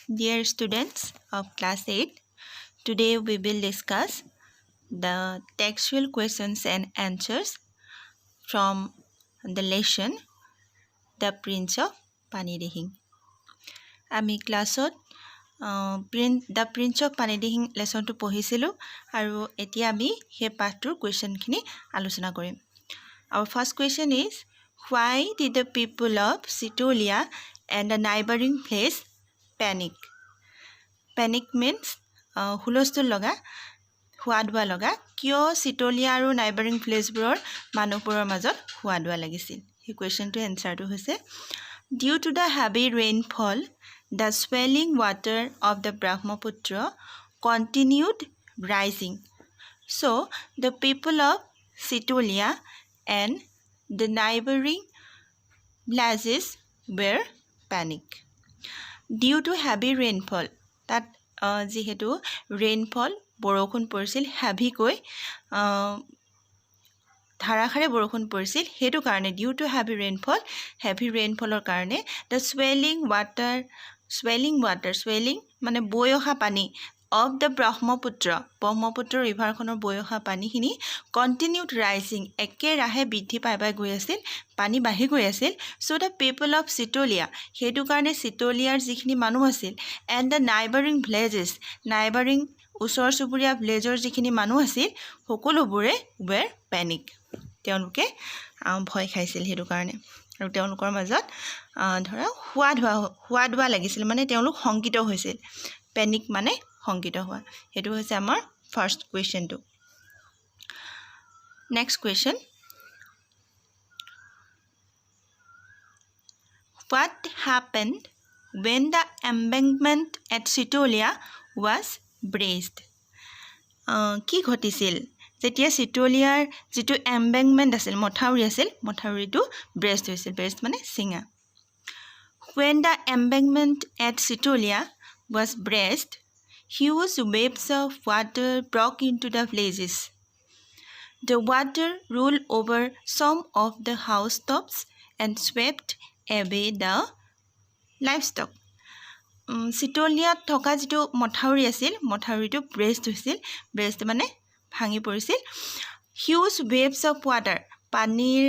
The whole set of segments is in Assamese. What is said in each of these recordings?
Dear students of class 8, today we will discuss the textual questions and answers from the lesson The Prince of Panidihing. আমি ক্লাছত the prince of Panidihing লেচনটো পঢ়িছিলোঁ আৰু এতিয়া আমি সেই পাঠটোৰ কুৱেশ্যনখিনি আলোচনা কৰিম। Our first question is, why did the people of Chitalia and the neighbouring village panic? Panic means হুলস্থুল লগা, হুৱা দুৱা লগা। কিয় চিতলীয়া আৰু নাইবাৰিং ভিলেজবোৰৰ মানুহবোৰৰ মাজত হুৱা দুৱা লাগিছিল? সেই কুৱেশ্যনটোৰ এনচাৰটো হৈছে, due to the heavy rainfall, the swelling water of the Brahmaputra continued rising, so the people of Chitalia and the neighbouring villages were panic. Due to heavy rainfall, তাত যিহেতু ৰেইনফল, বৰষুণ পৰিছিল, হেভিকৈ ধাৰাসাৰে বৰষুণ পৰিছিল, সেইটো কাৰণে due to heavy rainfall, heavy ৰেইনফলৰ কাৰণে the swelling water, swelling water, swelling মানে বৈ অহা পানী, অফ the Brahmaputra, Brahmaputra ৰিভাৰখনৰ বৈ অহা পানীখিনি কণ্টিনিউড ৰাইজিং, একেৰাহে বৃদ্ধি পাই পাই গৈ আছিল, পানী বাঢ়ি গৈ আছিল। So the people of Chitalia, সেইটো কাৰণে চিতলীয়াৰ যিখিনি মানুহ আছিল, and the neighbouring villages, neighbouring ওচৰ চুবুৰীয়া ভিলেজৰ যিখিনি মানুহ আছিল, সকলোবোৰে ৱেৰ পেনিক, তেওঁলোকে ভয় খাইছিল সেইটো কাৰণে। আৰু তেওঁলোকৰ মাজত ধৰা হুৱা ধোৱা লাগিছিল, মানে তেওঁলোক শংকিত হৈছিল। পেনিক মানে শংকিত হোৱা। সেইটো হৈছে আমাৰ first কুৱেশ্যনটো। Next question, what happened when the embankment at Chitalia was breached? কি ঘটিছিল যেতিয়া চিতলীয়াৰ যিটো এম্বেংমেণ্ট আছিল, মথাউৰি আছিল, মথাউৰিটো ব্ৰেষ্ট হৈছিল? ব্ৰেষ্ট মানে ছিঙা। When the embankment at Chitalia was breached, huge waves of water broke into the villages. The water rolled over some of the housetops and swept away the livestock. চিতলীয়াত থকা যিটো মথাউৰি আছিল, মথাউৰিটো ব্ৰেষ্ট হৈছিল। ব্ৰেষ্ট মানে ভাঙি পৰিছিল। হিউজ ৱেভছ অফ ৱাটাৰ, পানীৰ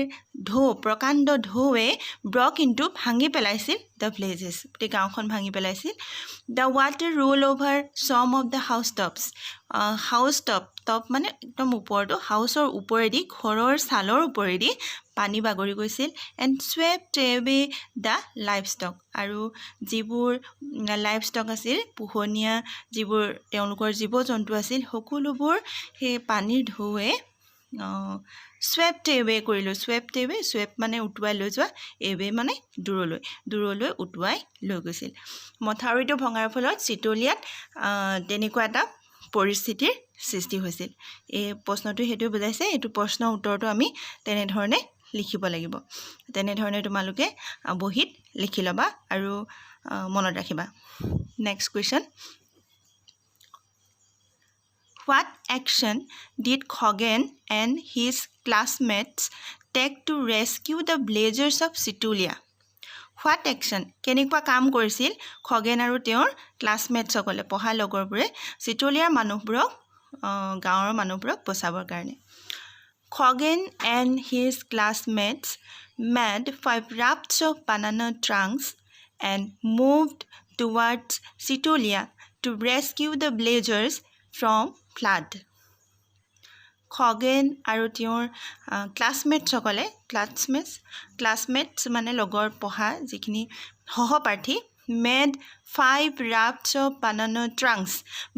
ঢৌ, প্ৰকাণ্ড ঢৌৱে ব্ৰক ইনটু, ভাঙি পেলাইছিল, the villages, গোটেই গাঁওখন ভাঙি পেলাইছিল। The water roll over some of the house tops. House top, top মানে একদম ওপৰটো, হাউচৰ ওপৰেদি, ঘৰৰ ছালৰ ওপৰেদি পানী বাগৰি গৈছিল। And swept away the livestock, আৰু যিবোৰ লাইভ ষ্টক আছিল, পোহনীয়া যিবোৰ তেওঁলোকৰ জীৱ জন্তু আছিল, সকলোবোৰ সেই পানীৰ ঢৌৱে চুৱেপ্ট এৱে কৰিলোঁ। চুৱেপ্ট এৱে, চুৱেপ্ট মানে উটুৱাই লৈ যোৱা, এৱে মানে দূৰলৈ, দূৰলৈ উটুৱাই লৈ গৈছিল। মথাউৰিটো ভঙাৰ ফলত চিতলীয়াত তেনেকুৱা এটা পৰিস্থিতিৰ সৃষ্টি হৈছিল। এই প্ৰশ্নটো সেইটোৱে বুজাইছে। এইটো প্ৰশ্নৰ উত্তৰটো আমি তেনেধৰণে লিখিব লাগিব। তেনেধৰণে তোমালোকে বহীত লিখি ল'বা আৰু মনত ৰাখিবা। Next question, what action did Khagen and his classmates take to rescue the villagers of Chitalia? What action, কেনেকুৱা কাম কৰিছিল খগেন আৰু তেওঁৰ ক্লাছমেটছসকলে, পঢ়া লগৰবোৰে, চিতলীয়াৰ মানুহবোৰক, গাঁৱৰ মানুহবোৰক বচাবৰ কাৰণে? Khagen and his classmates made five rafts of banana trunks and moved towards Chitalia to rescue the villagers from flood. Khagen আৰু তেওঁৰ ক্লাছমেটছসকলে, ক্লাছমেটছ, ক্লাছমেটছ মানে লগৰ পঢ়া যিখিনি সহপাঠী, made five rafts of banana trunks.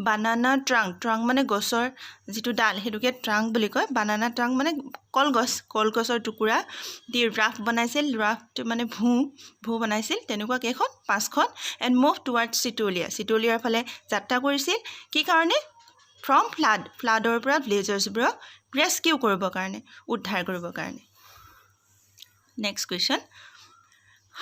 Banana trunk, trunk মানে গছৰ যিটো ডাল, সেইটোকে ট্ৰাংক বুলি কয়। বানানা ট্ৰাংক মানে কলগছ, কলগছৰ টুকুৰা দি ৰাফ্ট বনাইছিল। ৰাফ্ট মানে ভূ, ভূ বনাইছিল। তেনেকুৱা কেইখন? পাঁচখন। এণ্ড মুভ টুৱাৰ্ডছ চিতলীয়া, চিতলীয়াৰ ফালে যাত্ৰা কৰিছিল। কি কাৰণে? ফ্ৰম ফ্লাড, ফ্লাডৰ পৰা ভিলেজাৰ্ছবোৰক ৰেস্কিউ কৰিবৰ কাৰণে, উদ্ধাৰ কৰিবৰ কাৰণে। Next question,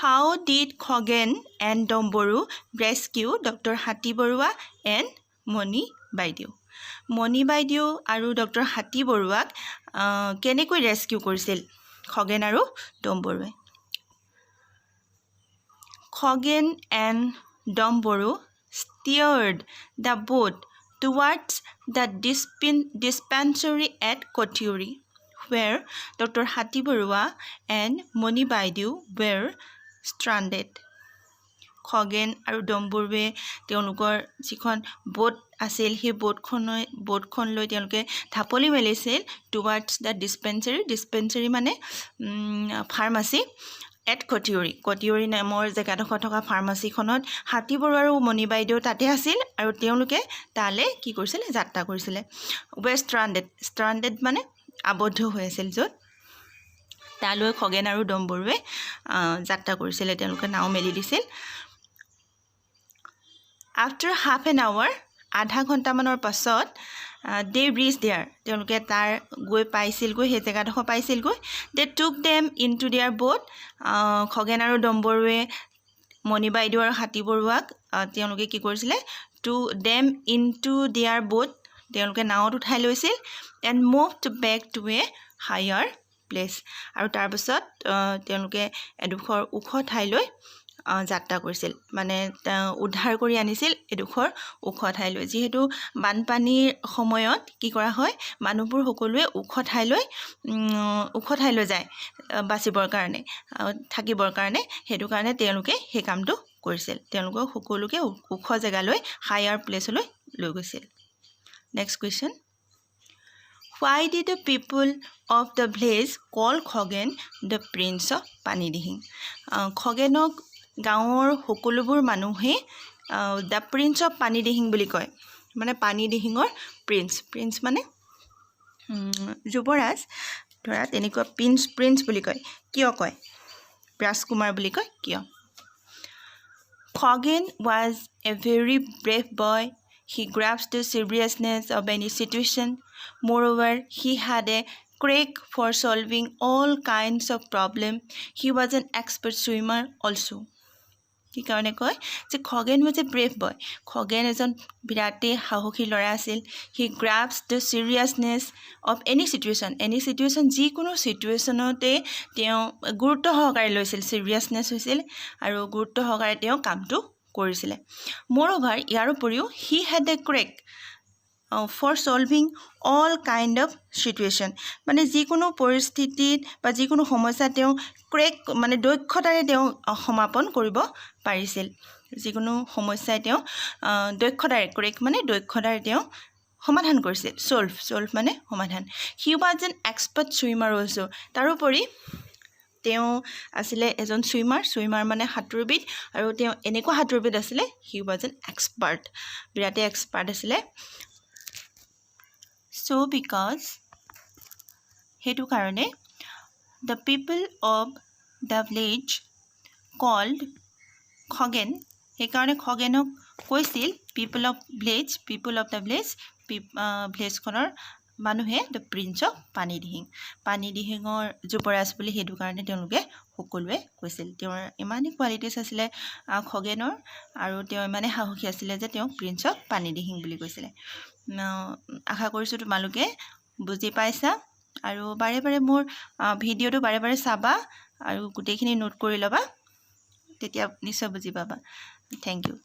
how did Khagen and Dambaru rescue Doctor Hatibaruah and Moni Baideo? মণি বাইদেউ আৰু ডক্টৰ হাতী বৰুৱাক কেনেকৈ ৰেস্কিউ কৰিছিল খগেন আৰু ডম্বৰুৱে? Khagen and Dambaru steered the boat towards the dispensary at Kothiuri, where Doctor Hatibaruah and Moni Baideo were stranded. Khagen আৰু ডম্বৰুৱে তেওঁলোকৰ যিখন বোট আছিল, সেই বোটখন লৈ তেওঁলোকে ঢাপলি মেলিছিল টুৱাৰ্ডছ the dispensary, dispensary মানে ফাৰ্মাচী, এট কটিয়ৰী। কটিয়ৰী নামৰ জেগাডোখৰত থকা ফাৰ্মাচীখনত হাতী বৰুৱা আৰু মণি বাইদেউ তাতে আছিল আৰু তেওঁলোকে তালৈ কি কৰিছিলে? যাত্ৰা কৰিছিলে। ৱেৰ ষ্ট্ৰাণ্ডেড, ষ্ট্ৰাণ্ডেড মানে আবদ্ধ হৈ আছিল য'ত, তালৈ খগেন আৰু ডম্বৰুৱে যাত্ৰা কৰিছিলে, তেওঁলোকে নাও মেলি দিছিল। আফটাৰ হাফ এন আৱাৰ, আধা ঘণ্টামানৰ পাছত, they reached there, তেওঁলোকে তাৰ গৈ পাইছিলগৈ, সেই জেগাডোখৰ পাইছিলগৈ। They took them into their boat. Khagen আৰু ডম্বৰুৱে মণি বাইদেউ আৰু হাতী বৰুৱাক তেওঁলোকে কি কৰিছিলে? Took them into their boat, তেওঁলোকে নাৱত উঠাই লৈছিল, and moved back to a higher place, আৰু তাৰপাছত তেওঁলোকে এডোখৰ ওখ ঠাইলৈ যাত্ৰা কৰিছিল, মানে উদ্ধাৰ কৰি আনিছিল এডোখৰ ওখ ঠাইলৈ। যিহেতু বানপানীৰ সময়ত কি কৰা হয়? মানুহবোৰ সকলোৱে ওখ ঠাইলৈ যায় বাচিবৰ কাৰণে, থাকিবৰ কাৰণে। সেইটো কাৰণে তেওঁলোকে সেই কামটো কৰিছিল। তেওঁলোকক সকলোকে ওখ জেগালৈ, হায়াৰ প্লেচলৈ লৈ গৈছিল। Next question: Why did the people of the village call Khagen the Prince of Panidihing? খগেনক গাঁৱৰ সকলোবোৰ মানুহে the prince of Panidihing বুলি কয়, মানে পানীদিহিঙৰ প্ৰিন্স। প্ৰিন্স মানে যুৱৰাজ ধৰা, তেনেকুৱা প্ৰিন্স বুলি কয়। কিয় কয়? ৰাজকুমাৰ বুলি কয় কিয়? Khagen was a very brave boy. He grasped the seriousness of any situation. Moreover, he had a knack for solving all kinds of problem. He was an expert swimmer also. কি কাৰণে কয় যে Khagen was a brave boy? Khagen এজন বিৰাটেই সাহসী ল'ৰা আছিল। He grasps the seriousness of any situation. Any situation, যিকোনো চিটুৱেশ্যনতে তেওঁ গুৰুত্ব সহকাৰে লৈছিল, চিৰিয়াছনেছ হৈছিল আৰু গুৰুত্ব সহকাৰে তেওঁ কামটো কৰিছিলে। মোৰ অভাৰ, ইয়াৰ উপৰিও, he had a knack for solving all kind of situation, মানে যিকোনো পৰিস্থিতিত বা যিকোনো সমস্যা তেওঁ ক্ৰেক মানে দক্ষতাৰে তেওঁ সমাপন কৰিব পাৰিছিল। যিকোনো সমস্যাই তেওঁ দক্ষতাৰে, ক্ৰেক মানে দক্ষতাৰে তেওঁ সমাধান কৰিছিল। ছ'ল্ভ, ছ'ল্ভ মানে সমাধান। He was an expert swimmer also. তাৰোপৰি তেওঁ আছিলে এজন চুইমাৰ। চুইমাৰ মানে সাঁতোৰবিদ আৰু তেওঁ এনেকুৱা সাঁতোৰবিদ আছিলে, he was an expert, বিৰাটেই expert আছিলে। চ' because, সেইটো কাৰণে, the people of the village called Khagen, সেইকাৰণে খগেনক কৈছিল, people of the village, ভিলেজখনৰ মানুহে, the prince of Panidihing, পানীদিহিঙৰ যুৱৰাজ বুলি সেইটো কাৰণে তেওঁলোকে সকলোৱে কৈছিল। তেওঁৰ ইমানেই কোৱালিটিছ আছিলে খগেনৰ আৰু তেওঁ ইমানেই সাহসী আছিলে যে তেওঁক প্ৰিন্স অফ পানীদিহিং বুলি কৈছিলে। আশা কৰিছোঁ তোমালোকে বুজি পাইছা আৰু বাৰে বাৰে মোৰ ভিডিঅ'টো বাৰে বাৰে চাবা আৰু গোটেইখিনি নোট কৰি ল'বা, তেতিয়া নিশ্চয় বুজি পাবা। Thank you.